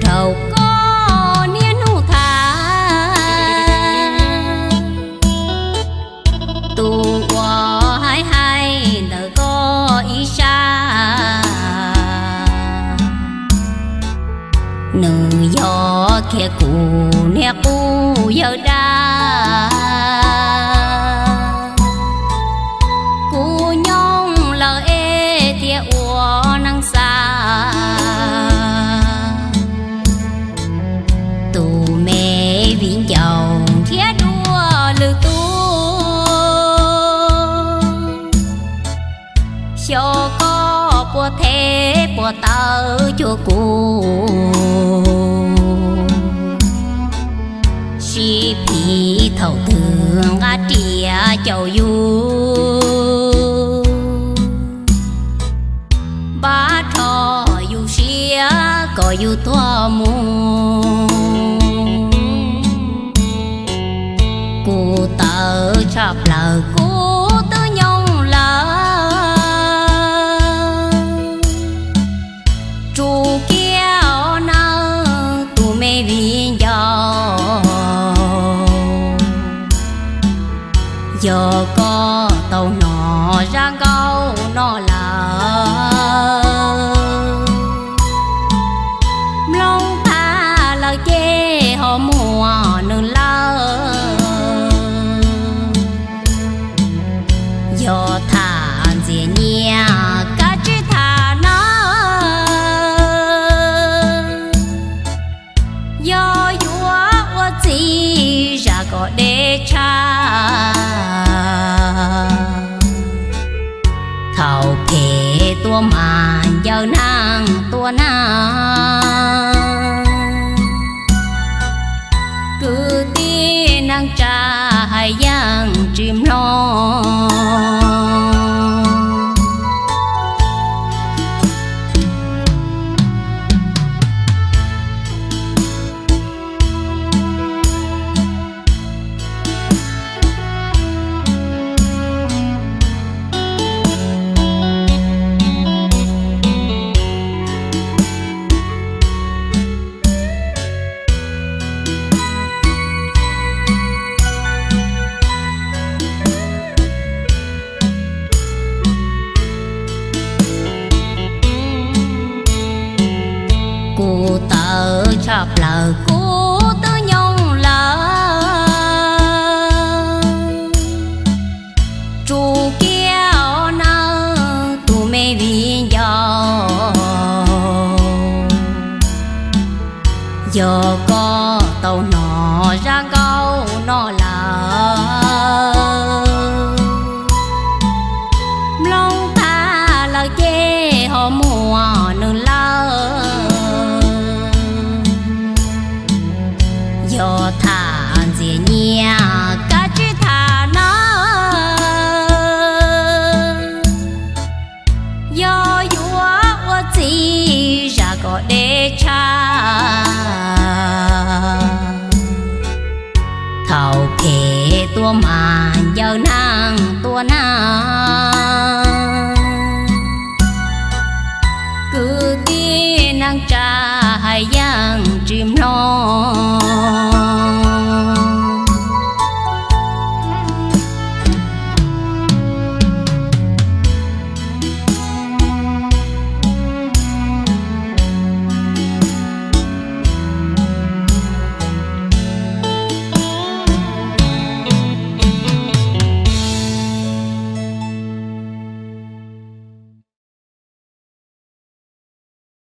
Dhau koj niaj hnub tham, tus uas hais hais ntawm koj ib sab, nws yog kiag kuv niag qub yawg dab. Kuv nyoog lawm es thiaj ua neeg xa, tus me viv ncaus nrhiav dua lwm tus. Xyov koj puas thev puas taw cuag kuv, sib phiv thaum twg nqa riam caum yus, npaj rho yus siab kom yus tuag mus. Kuv tawv tshaj plaws kuv twb nyoog lawm, tsum kiag nawb tus me viv ncaus. Yog koj tau hnov zaj nkauj no lawm, mloog tag lawm ces ho muaj nws lawm. Yog tham ntxias nyiaj kav tsij tham nawb, yog yuav ua txiv zam kom deb tshaj. Thaum phem tuaj mas ncaws neeg tuaj na, kwv tij neej tsa hais yeej tsis mloog. Kuv tawv tshaj plaws kuv twb nyoog lawm, tsum kiag nawb tus me viv ncaus. Yog koj tau hnov zaj nkauj no lawm, mloog tag lawm ces ho muaj nws lawm. Yog tham ntxias nyiaj kav tsij tham nawb, yog yuav ua txiv zam kom deb tshaj. Thaum phem tuaj mas